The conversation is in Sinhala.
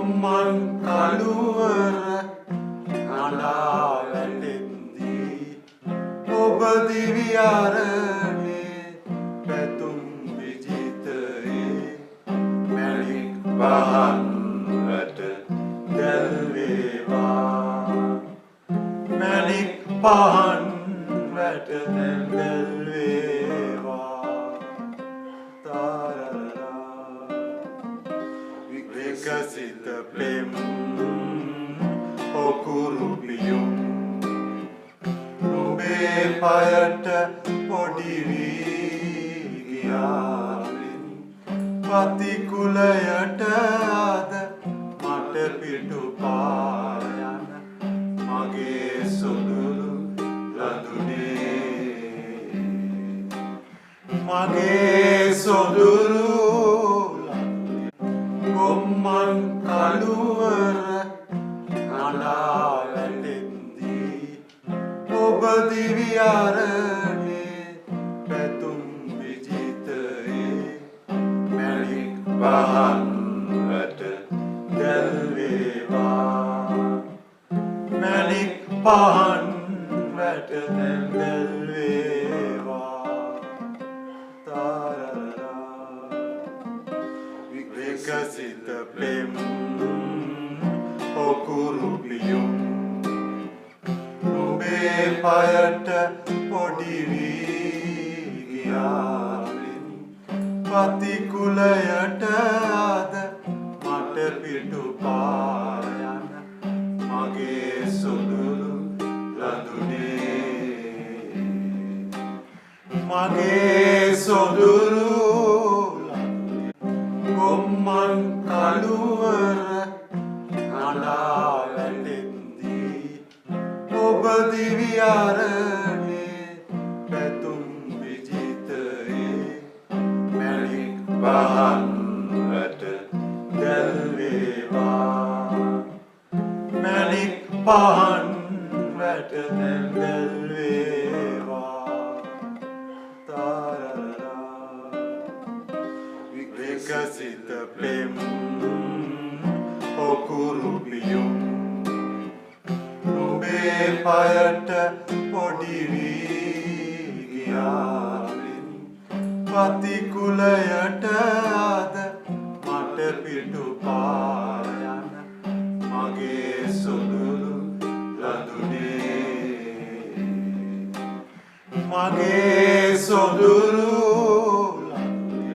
ගොම්මන් කළුවර හඬා වැටෙද්දී ඔබ දිවි අරණේ පැතුම් විජිතයේ මැණික් පහන් වැට දැල්වේවා, මැණික් පහන් වැට දැල්වේවා. තාරරා විකසිත පෙම් පොකුරු පියුම් නුඹේ පයට පොඩි වී ගියාරින් පතිකුලයට අද මට පිටු පායන මගේ සොඳුරු ලඳුනේ, මගේ සොඳුරු. ගොම්මන් කළුවර හඬා වැටෙද්දී ඔබ දිවි අරණේ පැතුම් විජිතයේ මැණික් පහන් වැට දැල්වේවා, මැණික් පහන් වැට දැල්වේවා. තාරරා විකසිත පෙම් පොකුරු පියුම් නුඹේ පයට පොඩි වී ගියාරින් පතිකුලයට අද මට පිටු පායන මගේ සොඳුරු ලඳුනේ, මගේ සොඳුරු. ගොම්මන් කළුවර හඬා වැටෙද්දී ඔබ දිවි අරණේ පැතුම් විජිතයේ මැණික් පහන් වැට දැල්වේවා, මැණික් පහන් වැට දැල්වේවා. තාරරා විකසිත පෙම් පොකුරු පියුම් නුඹේ පයට පොඩි වී ගියාරින් පතිකුලයට